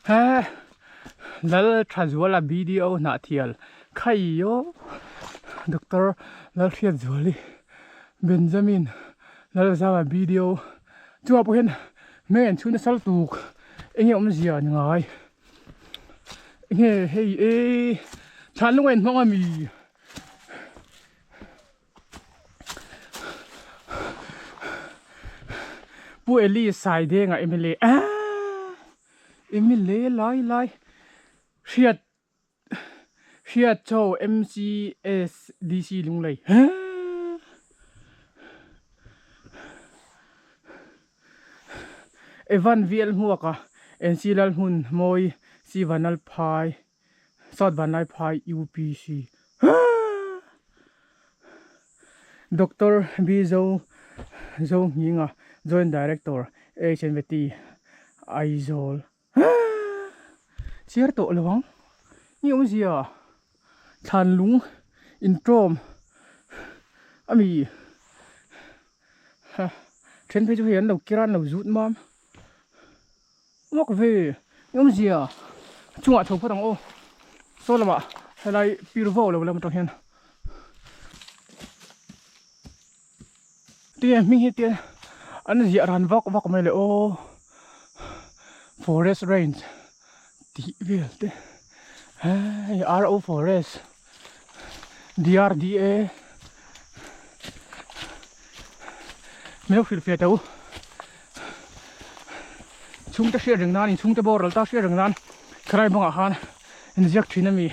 He Lal Thazuala BDO Hnahthial Khaiyo Doctor Lalhriatzuali Benjamin Lalzama BDO chungah pawh hian hmel an chhun nasa lutuk enge awmzia ni ngai enge hei e thlan lung a inhmang ami. Pu Eli Saideng a mla aaa mla lai lai hriat hriat chaw MCSDC Lunglei aaa Evan VL Hmuaka NC Lalhmun Mawi C Vanlalphai. South Vanlaiphai UPC Doctor B Zo Zohminga Joint Director HNVT Aizawl Chhiar tawh lo ang ni awmzia thlanlung intawm ami then phei chu hei an lo kir a an lo zut mam. Vak ve awmzia chungah chho phawt ang aw saw lamah helai pir vau lo lam atang hian tinge hming hi te an ziah ran vak vak mai le aw forest range tih vel te hei RO forest DRDA min lo hrilh fiah teh u. Chhungte hriat reng nan inchhungte boral ta hriat reng nan khalai bangah khan inziak thin a mi.